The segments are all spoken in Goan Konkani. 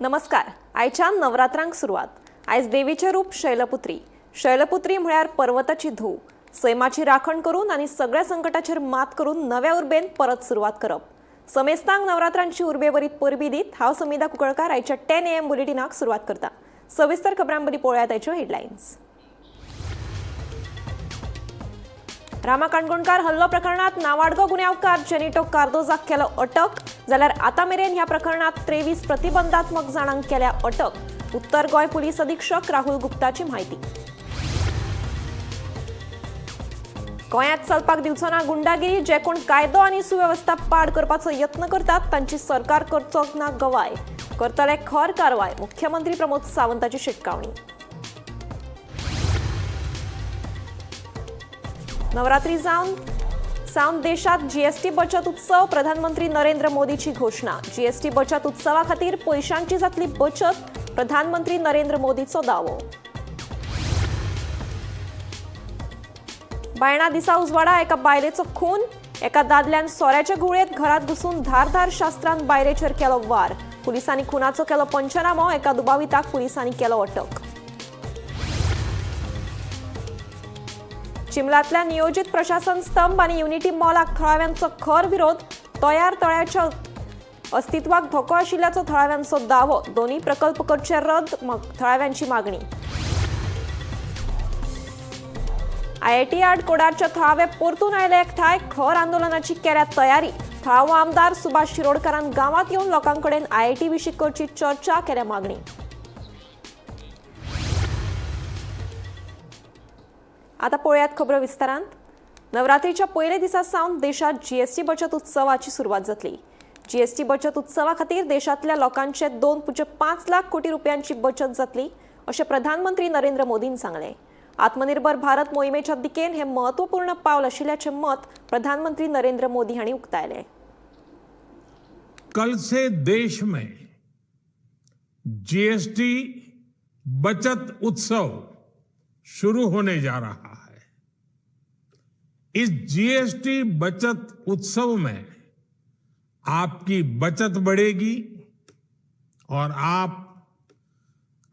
नमस्कार. आयच्या नवरात्रांक सुरवात. आयज देवीचें रूप शैलपुत्री. शैलपुत्री म्हळ्यार पर्वताची धूव. सैमाची राखण करून आनी सगळ्या संकटाचेर मात करून नव्या उर्बेन परत सुरवात करप. समेस्तांक नवरात्रांची उर्बेभरीत परबी दीत हांव समिधा कुंकळकार आयच्या 10 AM बुलेटिनाक सुरवात करता. सविस्तर खबरांबरी पळोवयात आयच्यो हेडलायन्स. रामा काणकोणकार हल्लो प्रकरणात नावाडगो गुन्यांवकार जेनिटो कार्दोजाक केलो अटक. जाल्यार आतां मेरेन ह्या प्रकरणात 23 प्रतिबंधात्मक जाणांक केल्या अटक. उत्तर गोंय पुलीस अधीक्षक राहुल गुप्ताची म्हायती. गोंयांत चलपाक दिवचो ना गुंडागिरी. जे कोण कायदो आनी सुवेवस्था पाड करपाचो यत्न करतात तांची सरकार करचो ना गवाय, करतले खर कारवाय. मुख्यमंत्री प्रमोद सावंताची शिटकावणी. नवरात्री जावन सावन देशात जीएसटी बचत उत्सव. प्रधानमंत्री नरेंद्र मोदीची घोषणा. जीएसटी बचत उत्सवा खातीर पयशांची जातली बचत. प्रधानमंत्री नरेंद्र मोदीचो दावो. बायणा दिसा उजवाडा एका बायलेचो खून. एका दादल्यान सोऱ्याच्या घुंवळेंत घरांत घुसून धारधार शास्त्रान बायलेचेर केलो वार. पुलिसांनी खुनाचो केलो पंचनामो. एका दुबाविताक पुलिसांनी केलो अटक. चिमलांतल्या नियोजित प्रशासन स्तंभ आनी युनिटी मॉलाक थळाव्यांचो खर विरोध. तयार तळ्याच्या अस्तित्वाक धोको आशिल्ल्याचो थळाव्यांचो दावो. दोन्ही प्रकल्प करचे रद्द, थळाव्यांची मागणी. आयआयटी आड कोडारच्या थळावे परतून आयले एकठांय. खर आंदोलनाची केल्या तयारी. थळावो आमदार सुभाष शिरोडकारान गांवांत येवन लोकांकडेन आयआयटी विशीं करची चर्चा केल्या मागणी. आता पळयात खबरो विस्तारांत. नवरात्रीच्या पयले दिसा सावन देशात जीएसटी बचत उत्सवाची सुरवात जातली. जीएसटी बचत उत्सवा खातीर देशांतल्या लोकांचे 2.5 लाख कोटी रुपयांची बचत जातली अशें प्रधानमंत्री नरेंद्र मोदीन सांगलें. आत्मनिर्भर भारत मोहिमेच्या दिकेन हे महत्वपूर्ण पावल आशिल्ल्याचें मत प्रधानमंत्री नरेंद्र मोदी हांणी उक्तायलें. कल से देश में जीएसटी बचत उत्सव शुरू होने जा रहा है. इस जीएसटी बचत उत्सव में आपकी बचत बढ़ेगी और आप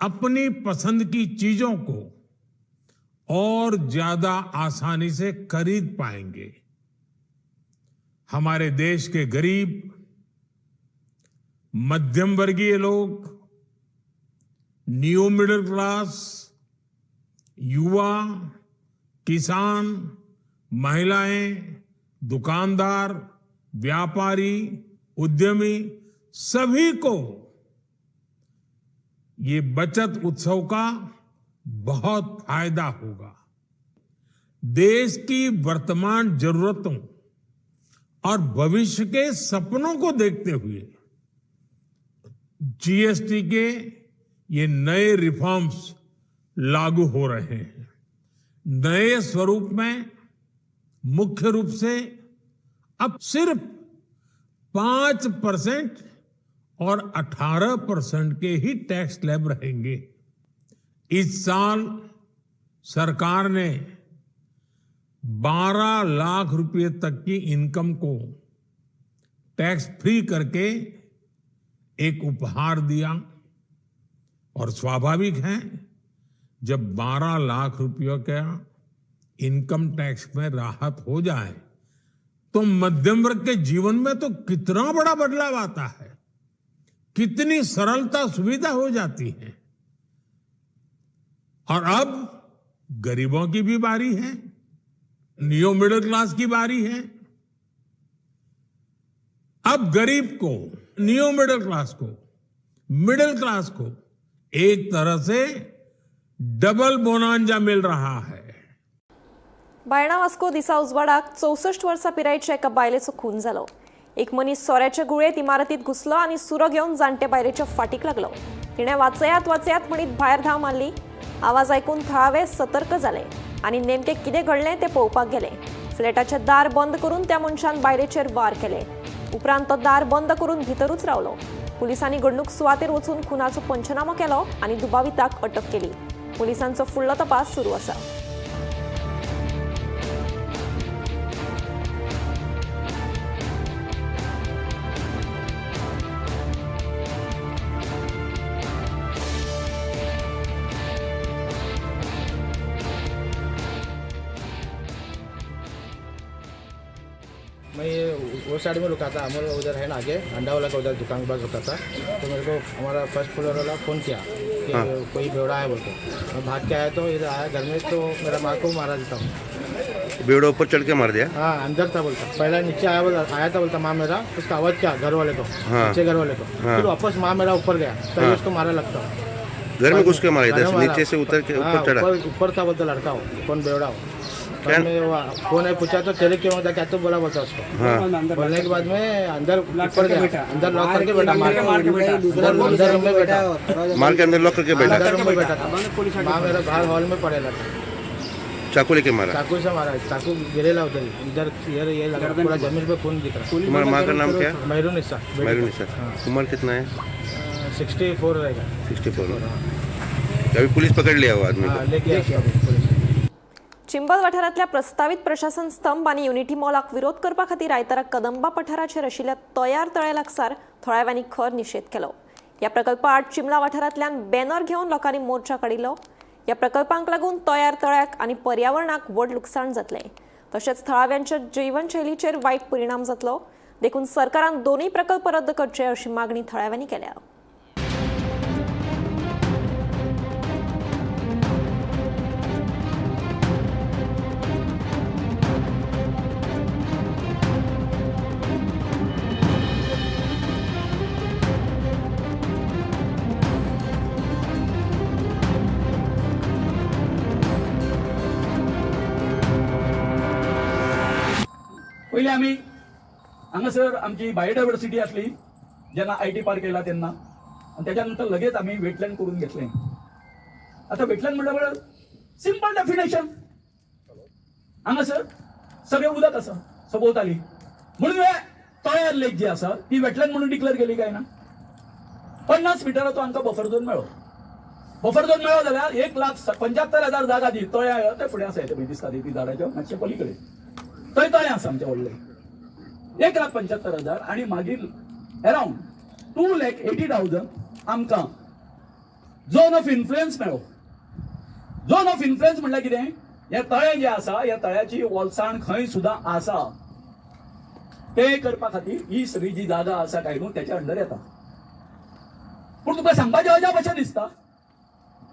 अपनी पसंद की चीजों को और ज्यादा आसानी से खरीद पाएंगे. हमारे देश के गरीब, मध्यम वर्गीय लोग, न्यू मिडिल क्लास, युवा, किसान, महिलाएं, दुकानदार, व्यापारी, उद्यमी, सभी को ये बचत उत्सव का बहुत फायदा होगा. देश की वर्तमान जरूरतों और भविष्य के सपनों को देखते हुए जीएसटी के ये नए रिफॉर्म्स लागू हो रहे हैं. नए स्वरूप में मुख्य रूप से अब सिर्फ 5% और 18% के ही टैक्स स्लैब रहेंगे. इस साल सरकार ने 12 लाख रुपए तक की इनकम को टैक्स फ्री करके एक उपहार दिया और स्वाभाविक है, जब 12 लाख रुपयों का इनकम टैक्स में राहत हो जाए तो मध्यम वर्ग के जीवन में तो कितना बड़ा बदलाव आता है, कितनी सरलता सुविधा हो जाती है. और अब गरीबों की भी बारी है, न्यू मिडिल क्लास की बारी है. अब गरीब को, न्यू मिडिल क्लास को, मिडिल क्लास को एक तरह से डबल बोनांजा मिल रहा है. बायणा वास्को दिसा उजवाडाक 64 वर्सां पिरायेच्या एका बायलेचो खून जालो. एक मनीस सोऱ्याच्या गुळयेत इमारतीत घुसलो आनी सुरो घेवन जाणटे बायलेच्या फाटीक लागलो. तिणें वाचयात वाचयात म्हणीत भायर धांव मारली. आवाज आयकून थळावे सतर्क जाले आनी नेमकें कितें घडलें तें पळोवपाक गेले. फ्लॅटाचें दार बंद करून त्या मनशान बायलेचेर वार केले. उपरांत तो दार बंद करून भितरूच रावलो. पुलिसांनी घडणूक सुवातेर वचून खुनाचो पंचनामो केलो आनी दुबाविताक अटक केली. पुलिसांचो फुडलो तपास सुरू आसा. मैं ये वो साइड में रुका था, अमोल उधर है ना आगे अंडा वाला का उधर दुकान के पास रुका था। तो मेरे को हमारा फर्स्ट फ्लोर वाला फ़ोन किया कि कोई बेवड़ा है बोल के। मैं भाग के आया तो इधर आया घर में तो मेरा माँ को मारा देता हूँ। बेवड़ा ऊपर चढ़ के मार दिया? हाँ, अंदर था बोलता, पहला नीचे आया बोला, आया था बोलता माँ मेरा, उसका आवाज़ क्या घर वाले को, नीचे घर वाले को। फिर वापस माँ मेरा ऊपर गया तभी उसको मारा लगता। घर में घुस के मारा? इधर घर से में मारा। नीचे से उतर के हाँ, ऊपर चढ़ा? ऊपर था बोलता लड़का हो, कौन बेवड़ा हो। क्या? बाद में वो फोन है पूछा तो तेरे क्यों होता क्या तो बोला बोलता उसको। बोलने के बाद में अंदर ऊपर गया, अंदर लॉक करके बैठा, मार के अंदर अंदर रूम में बैठा। मार के अंदर लॉक करके बैठा? अंदर रूम में बैठा था। माँ मेरा बाहर हॉल में पड़ेला था। चाकू लेके मारा? चाकू से मारा, चाकू गिरेला उधर ही। इधर इधर ये लगा पूरा जमीन पे खून दिख रहा। तुम्हारा माँ का नाम क्या है? मेहरून हिस्सा। Maroon sir. उम्र कितना है? 64 रहेगा। 64। अभी पुलिस पकड़ लिया वो आदमी हाँ, को? लेके आया पुलिस। चिंबल वाठारांतल्या प्रस्तावीत प्रशासन स्तंभ आनी युनिटी मॉलाक विरोध करपा खातीर आयतारा कदंबा पठाराचेर आशिल्ल्या तयार तळ्या लागसार थळाव्यांनी खर निशेध केलो। ह्या प्रकल्पा आड चिंबला वाठारांतल्यान बॅनर घेवन लोकांनी मोर्चा काडिल्लो। ह्या प्रकल्पांक लागून तयार तळ्याक आनी पर्यावरणाक व्हड लुकसाण जातलें, तशेंच थळाव्यांच्या जीवनशैलीचेर वायट परिणाम जातलो। देखून सरकारान दोनूय प्रकल्प रद्द करचे अशी मागणी थळाव्यांनी केल्या। पयलीं आमी हांगासर आमची बायोडायवर्सिटी आसली जेन्ना I T park येयला तेन्ना, आनी तेच्या नंतर लगेच आमी वेटलँड करून घेतलें। आतां वेटलँड म्हणल्यार सिंपल डेफिनेशन, हांगासर सगळें उदक आसा सभोवताली, म्हणून हे तळ्यार लेक जी आसा ती वेटलँड म्हणून डिक्लेअर केली काय ना। 50 मिटराचो आमकां बफर झोन मेळ्ळो। बफर झोन मेळ्ळो जाल्यार 1,75,000 जागा दी तळ्या ते फुडें आसा, ते दिसता ती झाडाच्या मातशे पलीकडे थंय तळें आसा आमचें व्हडलें, 1,75,000 आनी मागीर अरावंड 2,80,000 आमकां झोन ऑफ इन्फ्लुएन्स मेळ्ळो। झोन ऑफ इन्फ्लुएन्स म्हणल्यार कितें, हें तळें जें आसा ह्या तळ्याची ओलसाण खंय सुद्दां आसा ते करपा खातीर ही सगळी जी जागा आसा काय न्हू त्याच्या अंडर येता। पूण तुका सांगपाचें अजाप अशें दिसता,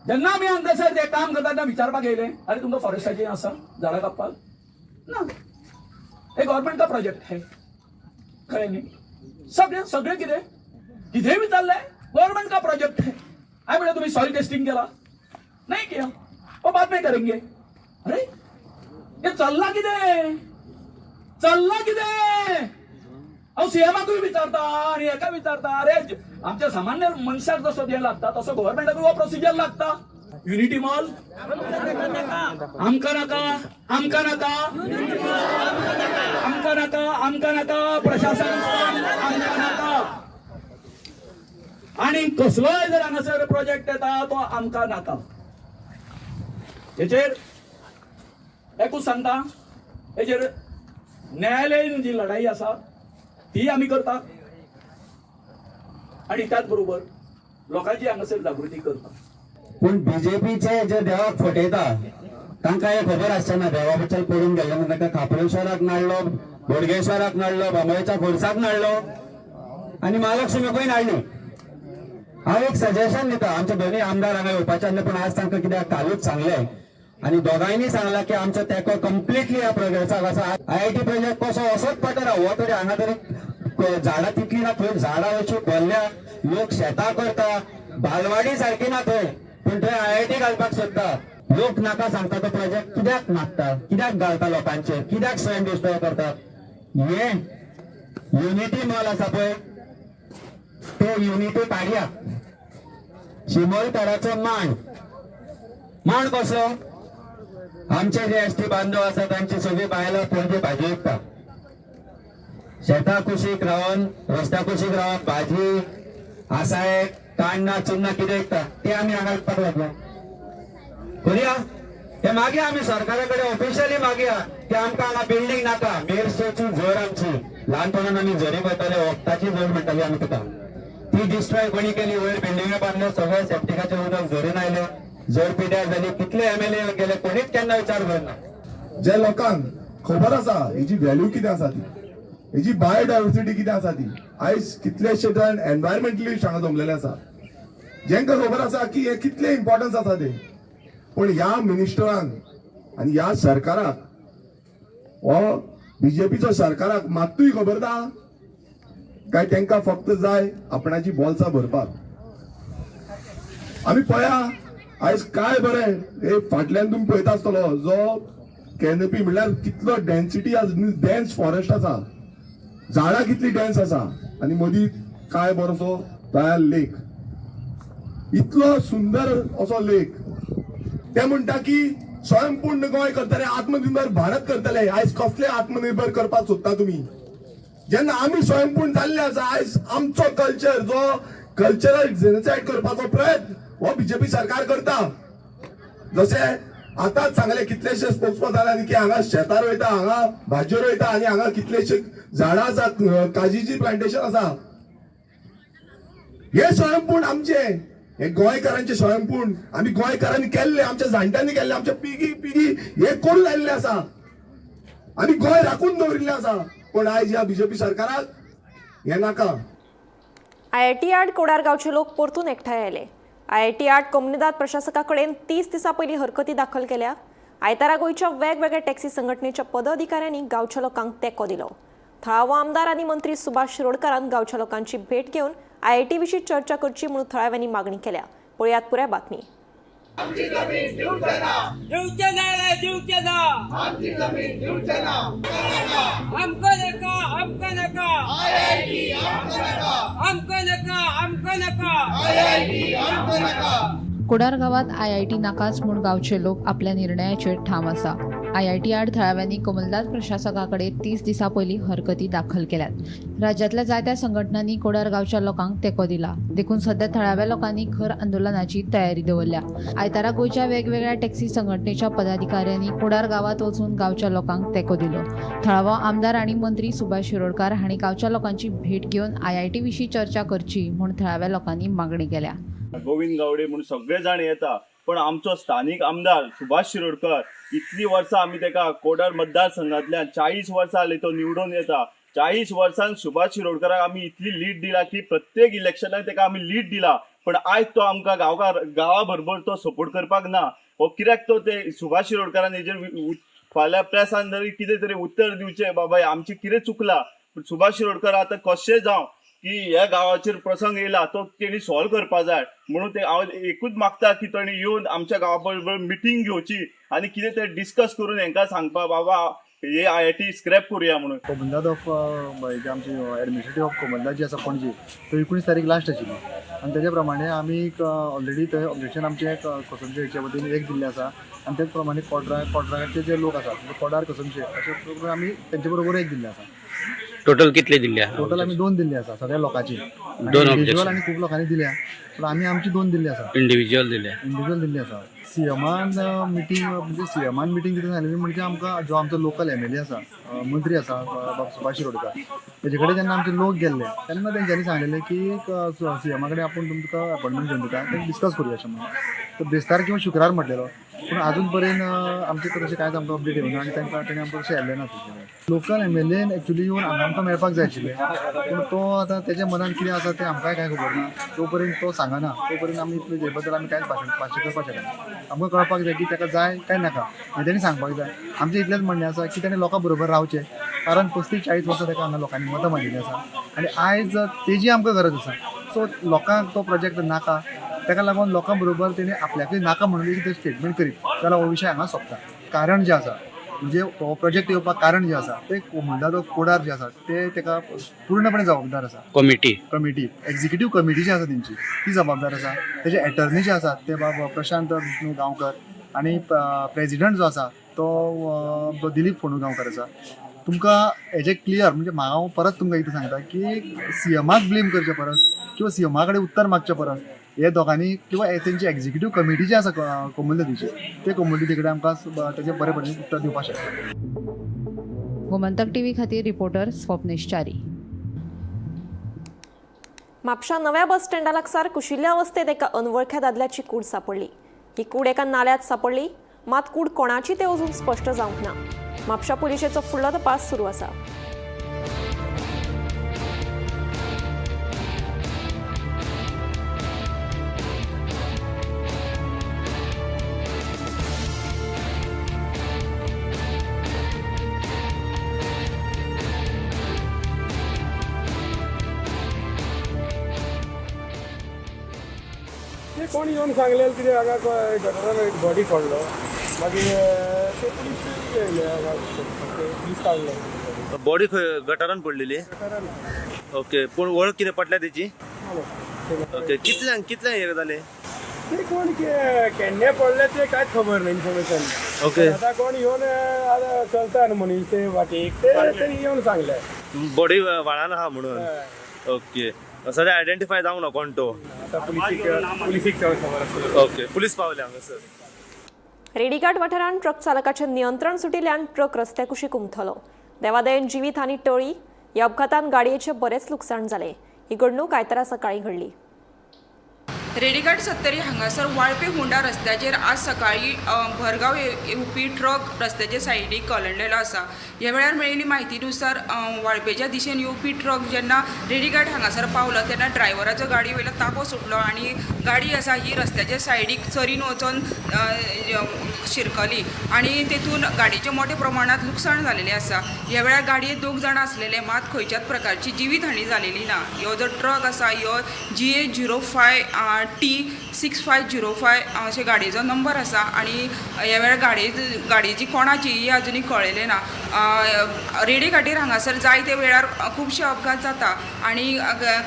जेन्ना आमी हांगासर ते काम करता तेन्ना विचारपाक येयले, आरे तुमकां फॉरेस्टाचें आसा झाडां कापपाक ना, हे गव्हर्मेंट का प्रोजेक्ट है, कळ्ळें न्ही। सगळें सगळें कितें कितें विचारलें गव्हर्मेंट का प्रोजेक्ट है। हांवें म्हणलें तुमी सॉयल टेस्टिंग केला नाही किया, वो बाद में करेंगे। अरे हे चल्लां कितें, चल्लां कितें? हांव सीएमाकूय विचारता आनी हेका विचारता, अरे आमच्या सामान्य मनशाक जसो हें लागता तसो गव्हर्मेंटाकूय हो प्रोसिजर लागता। युनिटी मॉल आमकां नाका, आमकां नाका, आमकां नाका, आमकां नाका, प्रशासन आमकां नाका। आनी कसलोय जर हांगासर प्रोजेक्ट येता तो आमकां नाका। हेचेर एकूच सांगता, हेचेर न्यायालयीन जी लढाई आसा ती आमी करता आनी त्याच बरोबर लोकांची हांगासर जागृती करता। पूण बीजेपीचे जे देवाक फटयता तांकां हें खबर आसचें ना, देवा बद्दल पडून गेल्लें ना। तांकां खाप्रेश्वराक नाडलो, बोडगेश्वराक नाडलो, बांबोळेच्या खोर्साक नाडलो आनी महालक्ष्मीकूय नाडली। हांव एक सजेशन दिता, आमचे दोनूय आमदार हांगा येवपाचे आसले, पूण आज तांकां कित्याक कालूच सांगलें आनी दोगांयनी सांगलां की आमचो तेंको कंप्लिटली ह्या प्रोजेक्टाक आसा। आयआयटी प्रोजेक्ट कसो असोच पडटा हो तरी हांगा तरी झाडां तितली ना, थंय झाडां अशी भरल्या, लोक शेतां करता, बालवाडी सारकी ना थंय, पूण थंय आयआयटी घालपाक सोदता। लोक नाका सांगता तो प्रोजेक्ट कित्याक मागता, कित्याक घालता लोकांचेर, कित्याक स्वयं डिस्ट्रॉय करता। हे युनिटी मॉल आसा पळय, ते युनिटी काडया। शिमोलकाराचो मांड, मांड कसो, आमचे जे एस टी बांधव आसा तांची सगळी बायलां पणजे भाजी विकता, शेता कुशीक रावन रस्त्या कुशीक रावन भाजी आसाय काण्णां चुन्नां कितें विकता, ते आमी हांगा विकपाक लागलो करुया। हे मागीर आमी सरकारा कडेन ऑफिशियली मागया की आमकां हांगा बिल्डींग नाका। मेरशेची झर आमची, ल्हानपणान आमी झरी वयताले, वखदाची झर म्हणटाली आमी तुका, ती डिस्ट्रॉय कोणी केली, वयर बिल्डिंगा बांदल्यो, सगळे सेप्टिकाचें उदक झरून आयलें, झर पिड्यार जाली, कितले एमएलए गेले, कोणीच केन्ना विचार करना। जे लोकांक खबर आसा हेजी व्हॅल्यू कितें आसा ती, हेजी बायोडायवर्सिटी कितें आसा ती आयज कितलेशे जाण एनवायरमेंटलिस्ट हांगा जमलेले आसा, जेंका खबर आसा की हे कितले इम्पॉर्टन्स आसा ते. पण ह्या मिनिस्टरान आनी ह्या सरकाराक, हो बीजेपीचो सरकाराक मात्तूय खबर ना काय तांकां फक्त जाय आपणाची बोल्सां भरपाक. आमी पळया आयज काय बरें हे फाटल्यान तुमी पळयता आसतलो जो कॅनपी म्हणल्यार कितलो डेन्सिटी आज, डेन्स फॉरेस्ट आसा, झाडां कितली डेन्स आसा आनी मदीं काय बरोसो तयार लेक, इतलो सुंदर असो लेक. ते म्हणटा की स्वयंपूर्ण गोंय करतले, आत्मनिर्भर भारत करतले. आयज कसले आत्मनिर्भर करपाक सोदता तुमी, जेन्ना आमी स्वयंपूर्ण जाल्ले आसा? आयज आमचो कल्चर जो कल्चरल जेनोसायड करपाचो प्रयत्न हो बीजेपी सरकार करता. जशें आतांच सांगले कितलेशे स्पोक्सपर्सन जाले की हांगा शेतां रोयता, हांगा भाजयो रोयता आनी हांगा कितलेशे झाडां आसात, काजीची प्लांटेशन आसा. हे स्वयंपूर्ण आमचे, हे गोंयकारांचे स्वयंपूर्ण आमी गोंयकारांनी केल्ले, आमच्या जाणट्यांनी केल्ले, आमच्या पिगी पिगी हे करून आयिल्ले आसा. आमी गोंय राखून दवरिल्लें आसा. पण आयज ह्या बीजेपी सरकाराक हे नाका. आयआयटी आड कोडार गांवचे लोक परतून एकठांय आयले. आयआयटी आड कोमुनिदाद प्रशासका कडेन 30 दिसां पयलीं हरकती दाखल केल्या. आयतारा गोंयच्या वेगवेगळ्या टॅक्सी संघटनेच्या पदाधिकाऱ्यांनी गांवच्या लोकांक तेंको दिलो. थळावो आमदार आनी मंत्री सुभाष शिरोडकारान गांवच्या लोकांची भेट घेवन आयआयटी विशीं चर्चा करची म्हणून थळाव्यांनी मागणी केल्या. पळयात पुराय बातमी. दिवचे ना रे, दिवचे ना. आमची जमीन दिवचे ना. आमकां नाका, आमकां नाका, आमकां नाका, आमकां नाका. कोडार गांवांत आयआयटी नाकाच म्हूण गांवचे लोक आपल्या निर्णयाचेर ठाम आसा. आयआयटी आड थळाव्यांनी कोमुनिदाद प्रशासका कडेन 30 दिसां पयलीं हरकती दाखल केल्यात. राज्यांतल्या जायत्या संघटनांनी कोडार गांवच्या लोकांक तेंको दिला, देखून सध्या थळाव्या लोकांनी खर आंदोलनाची तयारी दवरल्या. आयतारा गोंयच्या वेगवेगळ्या टॅक्सी संघटनेच्या पदाधिकाऱ्यांनी कोडार गांवांत वचून गांवच्या लोकांक तेंको दिलो. थळावो आमदार आनी मंत्री सुभाष शिरोडकार हांणी गांवच्या लोकांची भेट घेवन आयआयटी विशीं चर्चा करची म्हूण थळाव्या लोकांनी मागणी केल्या. गोविंद गावडे म्हणून सगळे जाण येता, पण आमचो स्थानीक आमदार सुभाष शिरोडकर इतली वर्सां आमी तेका कोडार मतदारसंघांतल्यान 40 वर्सां जाली तो निवडून येता. 40 वर्सान सुभाष शिरोडकराक आमी इतली लीड दिला की प्रत्येक इलेक्शनाक तेका आमी लीड दिला, पण आयज तो आमकां गांवकार गांवा बरोबर तो सपोर्ट करपाक ना. हो कित्याक तो ते सुभाष शिरोडकरान हेजेर फाल्यां प्रेसान जरी कितें तरी उत्तर दिवचें, बाबा आमचें कितें चुकलां. पूण सुभाष शिरोडकर आतां कशें जावं की ह्या गांवाचेर प्रसंग येयला तो तेणी सॉल्व करपा जाय म्हणून ते हांव एकूच मागता की तेणी येवन आमच्या गांवा बरोबर मिटींग घेवची आनी कितें तें डिस्कस करून हेंकां सांगपा बाबा हे आयआयटी स्क्रॅप करुया म्हणून. कोमुनिदाद ऑफ आमची एडमिनिस्ट्रेटीव ऑफ कोमुनिदाद जी आसा पणजी, तो 19 तारीख लास्ट आशिल्ली आनी तेज्या प्रमाणे आमी ऑलरेडी थंय ऑब्जेक्शन आमचें कसमशे हेच्या वतीन एक दिल्लें आसा आनी तेच प्रमाणे कोडराचे जे लोक आसात, म्हणजे कोडार कसमशे अशें आमी तेंचे बरोबर एक दिल्लें आसा. टोटल कितले दिल्ले? टोटल आमी 2 दिल्ले आसा सगळ्या लोकांची. 2 इंडिव्हिज्युअल आनी खूब लोकांनी दिल्या, पूण आमी आमची 2 दिल्ली आसा. इंडिव्हिज्युअल दिल्या. इंडिव्हिज्युअल दिल्ली आसा. सीएमान मिटींग म्हणजे सीएमान मिटींग कितें सांगलेली म्हणजे आमकां जो आमचो लोकल एमएलए आसा, मंत्री आसा बाब सुभाष शिरोडकर, तेजे कडेन जेन्ना आमचे लोक गेल्ले तेन्ना तेंच्यांनी सांगलेलें की सीएमा कडेन आपूण तुमकां अपॉयंटमेंट घेवन दिता, तें डिस्कस करुया अशें म्हणून. तर बेस्तार किंवा शुक्रार म्हटलेलो, पूण अजून पर्यंत आमचे तशें कांयच आमकां अपडेट येवना आनी तांकां तेणी आमकां तशें येयल्लें ना. लोकल एमएलएन एक्चुली येवन हांगा आमकां मेळपाक जाय आशिल्लें, पूण तो आतां तेज्या मनान कितें आसा तें आमकांय कांय खबर ना. तो पर्यंत तो सांगना तो पर्यंत आमी इतले हेजे बद्दल आमी कांयच भाशण करपाक शकना. आमकां कळपाक जाय की ताका जाय काय नाका हें तेणी सांगपाक जाय. आमचें इतलेंच म्हणणें आसा की तेणें लोकां बरोबर रावचें, कारण 35-40 वर्सां ताका हांगा लोकांनी मतां मारिल्लीं आसा आनी आयज तेजी आमकां गरज आसा. सो लोकांक तो प्रोजेक्ट नाका, ताका लागून लोकां बरोबर तेणी आपल्याकूय नाका म्हणून ते स्टेटमेंट करीत जाल्यार हो विशय हांगा सोंपता. कारण जें आसा म्हणजे हो प्रोजेक्ट येवपाक कारण जें आसा ते कोमुनिदाद ऑफ कोडार जे आसा ते ताका पूर्णपणे जबाबदार आसा. कमिटी एक्झिक्युटीव कमिटी जी आसा तेंची ती जबाबदार आसा. तेजे एटर्नी जे आसात ते बाब प्रशांत विष्णू गांवकर आनी प्रेजिडंट जो आसा तो दिलीप फोंडू गांवकर आसा. तुमकां हेजें क्लियर म्हणजे हांव परत तुमकां कितें सांगता की सीएमाक ब्लेम करचे परस किंवा सीएमा कडेन उत्तर मागचे परस हे दोगांनी किंवा तेंची एक्झिक्युटीव कमिटी जी आसा कोमुनिदादीची ते कोमुनिदादी कडेन आमकां तेजें बरें बरें उत्तर दिवपाक शकता. गोमंतक टीव्ही खातीर रिपोर्टर स्वप्नेश च्यारी. म्हापशा नव्या बस स्टँडा लागसार कुशिल्ल्या अवस्थेत एका अनवळख्या दादल्याची कूड सापडली. ही कूड एका नाल्यात सापडली, मात कूड कोणाची ते अजून स्पश्ट जावंक ना. म्हापशा पुलिशेचो फुडलो तपास सुरू आसा. कोण येवन सांगलें कितें हांगा गटरान एक बॉडी पडलो, मागीर ते पुलीस येयले हांगा, पुलीस काडले. बॉडी खंय गटारान पडलेली? ओके, पूण वळख कितें पडल्या तेची? ओके, कितल्यांक कितल्यांक हे जालें? ते कोण केन्ना पडले ते कांयच खबर ना, इन्फॉर्मेशन. ओके. आतां कोण येवन आतां चलता न्हू मनीस ते वाटेक, ते तेणी येवन सांगले. बॉडी व्हाळान आहा म्हणून. ओके, सद्या आयडेंटिफाय जावंक ना कोण तो? आतां पुलिसीक पुलिसीक खबर आसतलें. ओके, पुलीस पावले हांगासर. रेडीघाट वाठारांत ट्रक चालकाचें नियंत्रण सुटिल्ल्यान ट्रक रस्त्या कुशीक उमथलो. देवादयेन जिवीत आनी टळी. ह्या अपघातान गाडयेचें बरेंच लुकसाण जालें. ही घडणूक आयतारा सकाळीं घडली. रेडीघाट सत्तरी हांगासर वाळपे होंडा रस्त्याचेर आज सकाळी भरगांव येवपी ट्रक रस्त्याचे सायडीक कलंडलेलो आसा. ह्या वेळार मेळिल्ली म्हायतीनुसार वाळपेच्या दिशेन येवपी ट्रक जेन्ना रेडीघाट हांगासर पावलो तेन्ना ड्रायव्हराचो गाडी वयलो ताबो सुटलो आनी गाडी आसा ही रस्त्याच्या सायडीक चरीन वचोन शिरकली आनी तेतून गाडयेचें मोठ्या प्रमाणांत लुकसाण जालेलें आसा. ह्या वेळार गाडयेंत दोग जाणां आसलेले, मात खंयच्याच प्रकारची जिवीत हानी जालेली ना. ह्यो जो ट्रक आसा ह्यो GA 05 T 6505 अशें गाडयेचो नंबर आसा आनी ह्या वेळार गाडयेची कोणाची ही अजुनूय कळ्ळेलें ना. रेडे घाटीर हांगासर जायते वेळार खुबशे अपघात जाता आनी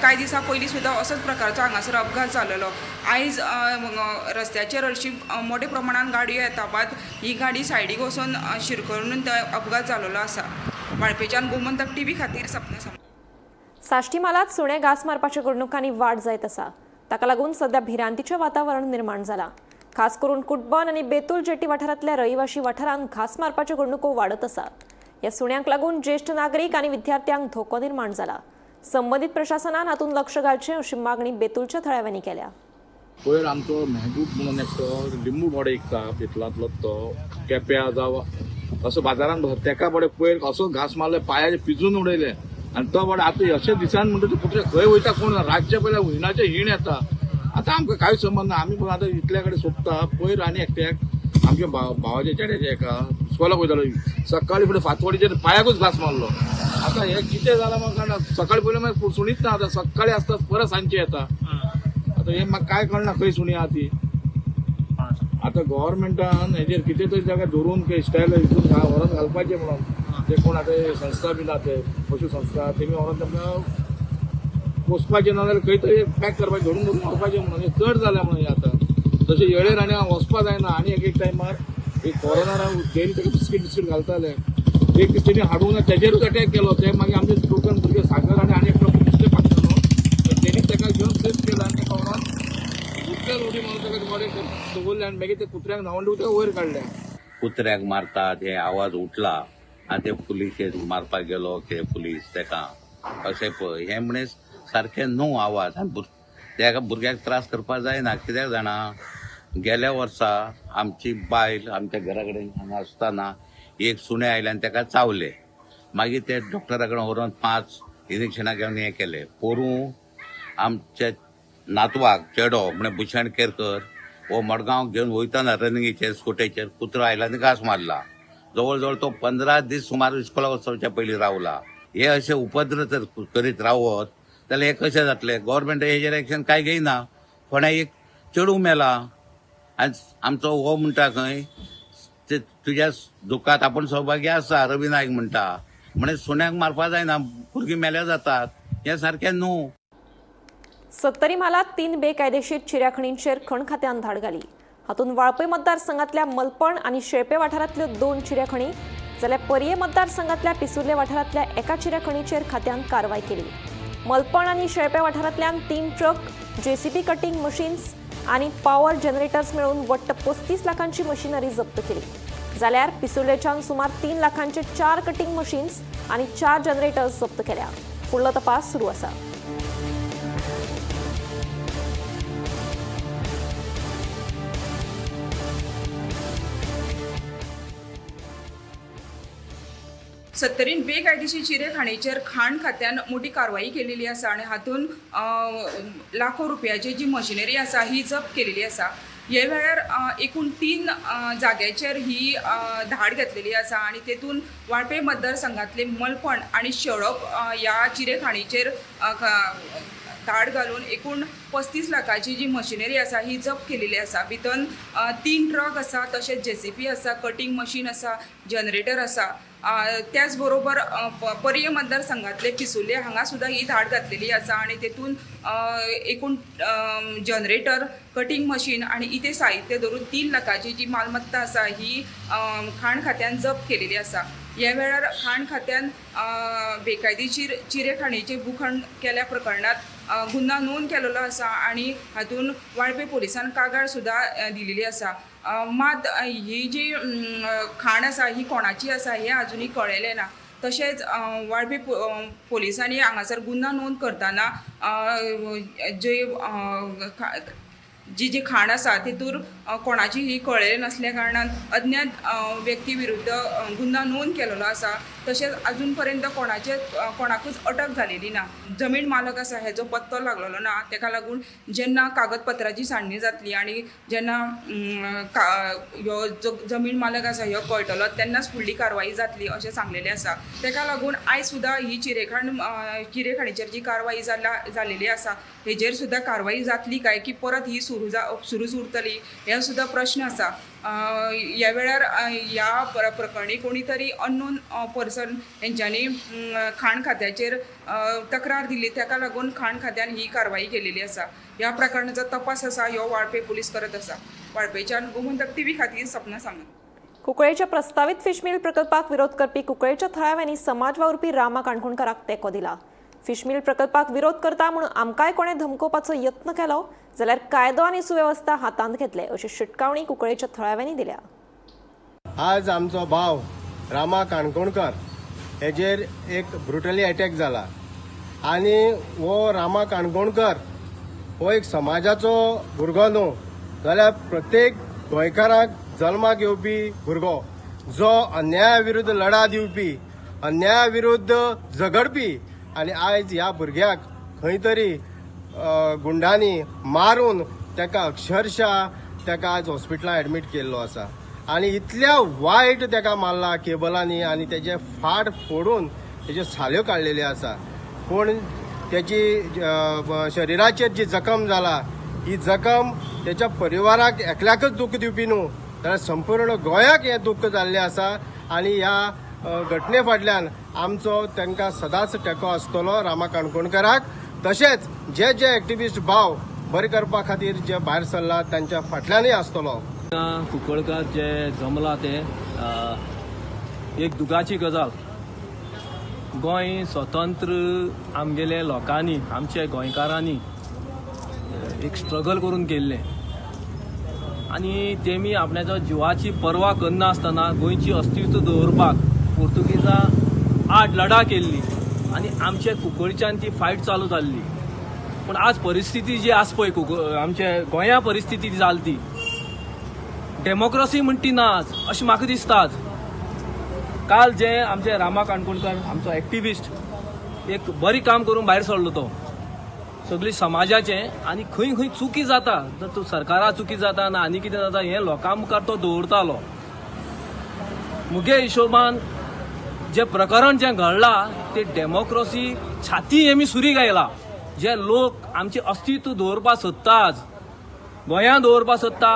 कांय दिसां पयलीं सुद्दां असोच प्रकारचो हांगासर अपघात जालेलो. आयज रस्त्याचेर हरशीं मोठ्या प्रमाणान गाडयो येता, मात ही गाडी सायडीक वचून शिरकरून तो अपघात जालेलो आसा. वाळपेच्यान गोमंतक टीव्ही खातीर सपना सामंत. साश्टी म्हालांत सुणे घांस मारपाच्या घडणुकांनी वाड जायत आसा. ताका लागून सध्या भिरांतीचें वातावरण निर्माण जालां. खास करून कुटबण आनी बेतूल जेटी वाठारांतल्या रहिवाशी वाठारांत घांस मारपाच्यो घडणुको वाडत आसात. ह्या सुण्यांक लागून ज्येश्ठ नागरीक आनी विद्यार्थ्यांक धोको निर्माण जाला. संबंदीत प्रशासनान हातूंत लक्ष घालचें अशी मागणी बेतूलच्या थळाव्यांनी केल्या. पयर आमचो मेहबूब म्हणून एकटो लिंबू मडे विकता बेतलांतलो, तो केप्या जावं असो बाजारान बसता, तेका बडे पयर असो घांस मारले पांयाचे पिजून उडयले आनी तो बडे आतां अशे दिसान म्हणटा ते कुत्रे खंय वयता कोण ना, रातचे पयल्या हुयणाचे हीण येता. आतां आमकां कांय संबंद ना, आमी पूण आतां इतल्या कडेन सोदता. पयर आनी एकट्याक आमच्या भावाच्या चेड्याच्या एका इस्कोलाक वयतालो, सकाळी फुडें फांतवडीचेर पांयाकूच घांस मारलो. आतां हें कितें जालां म्हाका कळना. सकाळी पयलीं मागीर सुणीच ना, आतां सकाळी आसता परत सांजचे येता. आतां हें म्हाका कांय कळना खंय सुणी आहा ती. आतां गव्हर्मेंटान हेजेर कितें तरी ताका धरून स्टायल हितून व्हरोन घालपाचें म्हणून ते कोण आतां संस्था बी ना ते पशु संस्था तेमी व्हरोन तांकां पोसपाचें ना जाल्यार खंय तरी पॅक करपाचें, धरून धरून व्हरपाचें म्हणून. हें चड जालें म्हणून हें आतां तशें येळेर आनी वचपा जायना. आनी एक एक टायमार एक फॉरेनर डेली ताका बिस्कीट बिस्कीट घालताले, एक दीस तेणी हाडूंक ना तेजेरूच अटॅक केलो. ते मागीर आमचे टोकन भुरगे सागर आनी आनी एकटो नुस्तें पाकतालो, तेणी ताका घेवन सेफ केलो आनी ताका व्हरोन उदकान उडी मारून ताका बरें दवरलें आनी मागीर ते कुत्र्यांक न्हांवोन उदक वयर काडलें. कुत्र्याक मारतात हे आवाज उठला आनी ते पुलिशेक मारपाक गेलो ते पुलीस तेका अशें पळय हें म्हणे सारकें न्हू आवाज. आनी त्या भुरग्याक त्रास करपाक जायना. कित्याक जाणा, गेल्या वर्सा आमची बायल आमच्या घरा कडेन हांगा आसतना एक सुणें आयलें आनी तेका चावलें. मागीर ते डॉक्टरा कडेन व्हरोन 5 इंजेक्शनां घेवन हें केलें. पोरूं आमच्या नातवाक चेडो म्हणे भूषण केरकर हो मडगांव घेवन वयतना रनिंगेचेर स्कुटेचेर कुत्रो आयला आनी घांस मारला. जवळ जवळ तो 15 दीस सुमार इस्कोलाक वचच्या पयलीं रावला. हे अशे उपद्र जर करीत रावत जाल्यार हें कशें जातलें? गव्हर्मेंट हेजेर एक्शन कांय घेयना. फोंड्या एक चेडूं मेला आनी आमचो हो म्हणटा खंय ते तुज्या दुखांत आपूण सहभागी आसा, रवी नायक म्हणटा. म्हणे सुण्याक मारपा जायना, भुरगीं मेल्या जातात, हें सारकें न्हू. सत्तरी म्हालांत 3 बेकायदेशीर चिऱ्याखणींचेर खण खात्यान धाड घाली. हातूंत वाळपय मतदारसंघातल्या मलपण आनी शेळपे वाठारांतल्यो 2 चिऱ्याखणी जाल्यार पर्ये मतदारसंघातल्या पिसुर्ले वाठारांतल्या एका चिऱ्याखणीचेर खात्यान कारवाय केली. मलपण आनी शेळपे वाठारांतल्यान 3 ट्रक, जेसीबी कटिंग मशीन्स आनी पॉवर जनरेटर्स मेळून वट्ट 35 लाखांची मशिनरी जप्त केली. जाल्यार पिसुर्लेच्यान सुमार 3 लाखांचे 4 कटिंग मशीन्स आनी 4 जनरेटर्स जप्त केल्या. फुडलो तपास सुरू आसा. सत्तरीन बेकायदेशीर चिरे खाणीचेर खाण खात्यान मोठी कारवाई केलेली आसा आनी हातून लाखो रुपयाची जी मशिनरी आसा ही जप्त केलेली आसा. हे वेळार एकूण 3 जाग्याचेर ही धाड घेतलेली आसा आनी तेतून वाळपय मतदारसंघातले मलपण आनी शेळप ह्या चिरे खाणीचेर धाड घालून एकूण 35 लाखाची जी मशिनरी आसा ही जप्त केलेली आसा. भितर 3 ट्रक आसा, तशेंच जेसीबी आसा, कटींग मशीन आसा, जनरेटर आसा. त्याच बरोबर पर्ये मतदारसंघातले पिसुर्ले हांगा सुद्दां ही धाड घातलेली आसा आनी तेतून एकूण जनरेटर, कटींग मशीन आनी इतें साहित्य धरून 3 लाखाची जी मालमत्ता आसा ही खाण खात्यान जप्त केलेली आसा. ह्या वेळार खाण खात्यान बेकायदेशीर चिरेखाणीचे भूखंड केल्या प्रकरणात गुन्हा नोंद केलेलो आसा आनी हातून वाळपे पोलिसान कागाळ सुद्दां दिलेली आसा. मात ही जी खाण आसा ही कोणाची आसा हें आजुनूय कळ्ळेलें ना. तशेंच वाळपे पोलिसांनी हांगासर गुन्हा नोंद करतना जे जी जी खाण आसा तितूर कोणाची ही कळ्ळेलें नासल्या कारणान अज्ञात व्यक्ती विरुद्ध गुन्हा नोंद केलेलो आसा. तशेंच अजून पर्यंत कोणाकूच अटक जालेली ना. जमीन मालक आसा हेजो पत्तो लागलेलो ना. तेका लागून जेन्ना कागदपत्राची सांडणी जातली आनी जेन्ना ह्यो जो जमीन मालक आसा ह्यो कळटलो तेन्नाच फुडली कारवाई जातली अशें सांगलेलें आसा. तेका लागून आयज सुद्दां ही चिरेखाणीचेर जी कारवाई जालेली आसा हेजेर सुद्दां कारवाई जातली काय की परत ही सुरूच उरतली हे सुद्दां प्रश्न आसा. ह्या वेळार ह्या प्रकरणी कोणी तरी अननोन पर्सन हेंच्यांनी खाण खात्याचेर तक्रार दिली, ताका लागून खाण खात्यान ही कारवाई केलेली आसा. ह्या प्रकरणाचो तपास आसा ह्यो वाळपे पोलीस करत आसा. वाळपेच्यान गोमंतक टीव्ही खातीर सपना सामंत. कुंकळेच्या प्रस्तावित फिशमिल प्रकल्पाक विरोध करपी कुंकळेच्या थळाव्यांनी समाज वावुरपी रामा काणकोणकाराक तेंको दिला. फिशमिल प्रकल्पाक विरोध करता म्हणून आमकांय कोणें धमकोवपाचो यत्न केलो जाल्यार कायदो आनी सुवेवस्था हातांत घेतले अशी शिटकावणी कुंकळेच्या थळाव्यांनी दिल्या. आज आमचो भाव रामा काणकोणकर हेजेर एक ब्रुटली अटॅक जाला आनी हो रामा काणकोणकर हो एक समाजाचो भुरगो न्हू जाल्यार प्रत्येक गोंयकाराक जल्माक येवपी भुरगो, जो अन्याया विरुद्ध लढा दिवपी, अन्याया विरुद्ध झगडपी आनी आयज ह्या भुरग्याक खंय तरी गुंडांनी मारून ताका अक्षरशः ताका आज हॉस्पिटलांत एडमीट केल्लो आसा आनी इतल्या वायट ताका मारला केबलांनी आनी तेजे फाट फोडून तेज्यो साल्यो काडलेल्यो आसा. पूण तेजी शरिराचेर जी जखम जाला ही जखम तेच्या परिवाराक एकल्याकच दुख्ख दिवपी न्हू जाल्यार संपूर्ण गोंयाक हें दुख्ख जाल्लें आसा आनी ह्या घटने फाटल्यान आमचो तांकां सदांच तेंको आसतलो रामा काणकोणकराक. तशेंच जे जे एक्टिविस्ट भाव बरे करपा खातीर जे भायर सरला तांच्या फाटल्यानूय आसतलो. कुंकळकार जे जमला ते एक दुखाची गजाल. गोंय स्वतंत्र आमगेले लोकांनी, आमच्या गोंयकारांनी एक स्ट्रगल करून केल्लें आनी तेमी आपल्याच्या जिवाची पर्वा करनासतना गोंयची अस्तित्व दवरपाक पोर्तुगीजा आड लढा केल्ली आनी आमच्या कुंकळच्यान ती फायट चालू जाल्ली. पूण आज परिस्थिती जी आसा पळय आमच्या गोंया परिस्थिती जाली ती डेमोक्रसी म्हणटी ना आज अशें म्हाका दिसता. आज काल जे आमचे रामा काणकोणकर आमचो एक्टिविस्ट एक बरी काम करून भायर सरलो तो सगळी समाजाचें आनी खंय खंय चुकी जाता, जर तूं सरकारा चुकी जाता ना आनी कितें जाता हें लोकां मुखार तो दवरतालो. मुगे हिशोबान जे प्रकरण जें घडलां ते डेमोक्रसी छाती हेमी सुरी गायला. जे लोक आमचें अस्तित्व दवरपाक सोदता, आज गोंयांत दवरपाक सोदता,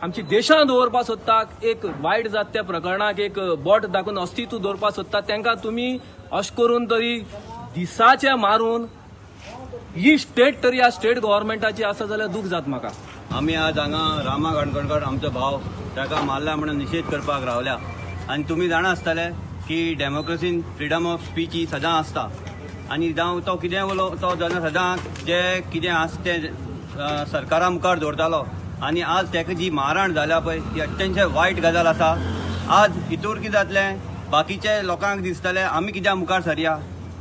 आमची देशांत दवरपाक सोदता, एक वायट जाता त्या प्रकरणाक एक बोट दाखोवन अस्तित्व दवरपाक सोदता, तांकां तुमी अशें करून तरी दिसाचे मारून ही स्टेट तरी आज स्टेट गव्हर्मेंटाची आसा जाल्यार दूख जाता म्हाका. आमी आज हांगा रामा काणकोणकर आमचो भाव ताका मारला म्हणून निशेध करपाक रावल्या आनी तुमी जाणा आसतले की डेमोक्रेसीन फ्रिडम ऑफ स्पीच ही सदां आसता आनी जावं तो कितें उलो तो जेन्ना सदां जे कितें आसा तें सरकारा मुखार दवरतालो आनी आज ताका जी मारहाण जाल्या पळय ती अत्यंत वायट गजाल आसा. आज हितूर कितें जातलें, बाकीचे लोकांक दिसतलें आमी कित्याक मुखार सरया.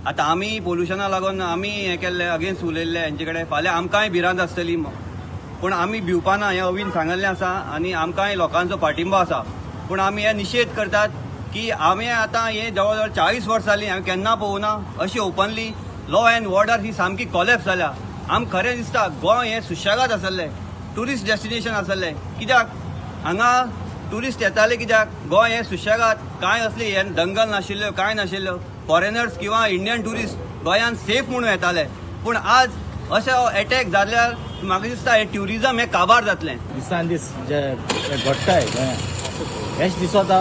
आतां आमी पोल्युशना लागून आमी हें केल्लें अगेन्स्ट उलयल्ले हेंचे कडेन, फाल्यां आमकांय भिरांत आसतली. पूण आमी भिवपाना हें अवीन सांगल्लें आसा आनी आमकांय लोकांचो पाठिंबो आसा. पूण आमी हे निशेध करतात की आमी आतां हे जवळ जवळ 40 वर्सां जालीं हांवें केन्ना पळोवना अशी ओपनली लॉ एन्ड ऑर्डर ही सामकी कॉलेप्स जाल्या. आमकां खरें दिसता गोंय हें सुशेगाद आसलें, ट्युरिस्ट डेस्टिनेशन आसलें. कित्याक हांगा ट्युरिस्ट येताले, कित्याक गोंय हें सुशेगाद, कांय असली हे दंगल नाशिल्ल्यो, कांय नाशिल्ल्यो. फॉरेनर्स किंवा इंडियन ट्युरिस्ट गोंयांत सेफ म्हणून येताले. पूण आज अशें एटॅक जाल्यार म्हाका दिसता हें ट्युरिजम हें काबार जातलें. दिसान दीस जे घडटाय गोंयांत हेच दिसता,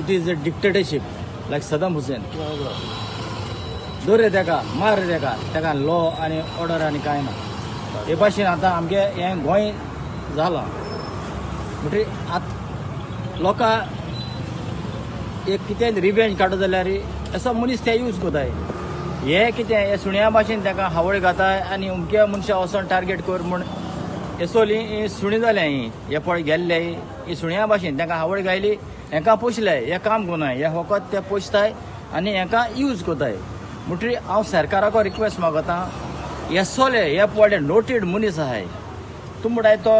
it is a dictatorship like Saddam Hussein. दवर रे तेका, मार रे तेका, तेका लॉ आनी ऑर्डर आनी कांय ना. हे भाशेन आतां आमगे हें गोंय जालां. म्हणटरी आतां लोकां एक कितें रिवेंज काडटा जाल्यार असो मनीस ते यूज कोताय. हे कितें हे सुण्या भाशेन ताका हावळ घाताय आनी अमक्या मनशा वचोन टार्गेट कर म्हूण हेसोली ही सुणी जाल्या. ही हे पळय गेल्ले ही सुण्या भाशेन तांकां हावळ घायली, हेंकां पोसले, हे काम कोनाय, हे फकत ते पोसताय आनी हेंकां यूज कोताय. म्हणटरी हांव सरकाराको रिक्वेस्ट मागता, हेसोले हे पळय नोटेड मनीस आहाय, तूं म्हणटाय तो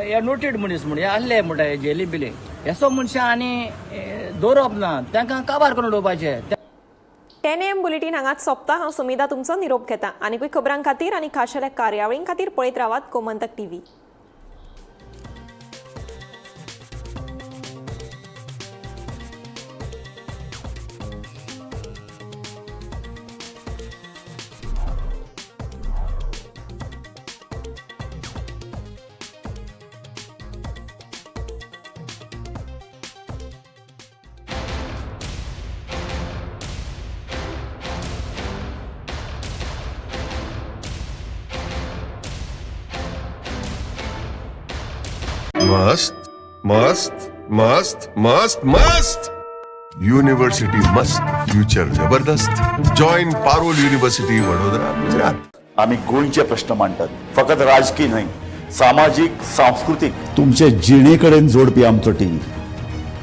हे नोटेड मनीस म्हण हे आहले म्हणटाय जेली बिली, हेसो मनशां आनी दवरप ना, तांकां काबार करून उडोवपाचें. 10 AM bulletin हांगाच सोंपता. हांव सुमिधा तुमचो निरोप घेता. आनीकूय खबरां खातीर आनी खाशेल्या कार्यावळीं खातीर पळयत रावात गोमंतक टीव्ही. मस्त मस्त मस्त मस्त मस्त युनिव्हर्सिटी मस्त, फ्युचर जबरदस्त. Join Parul university, Vadodara, Gujarat. आमी गोंयचे प्रश्न मांडटात, फकत राजकीय न्हय, सामाजीक, सांस्कृतीक, तुमचे जिणे कडेन जोडपी आमचो टीव्ही,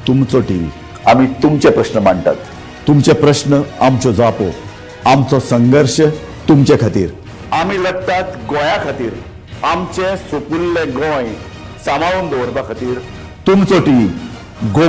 तुमचो टीव्ही. आमी तुमचे प्रश्न मांडटात, तुमचे प्रश्न आमच्यो जापो, आमचो संघर्श तुमचे खातीर. आमी लढटात गोंया खातीर, आमचें सुपुल्लें गोंय सांबाळून दवरपा खातीर. तुमचो टीव्ही.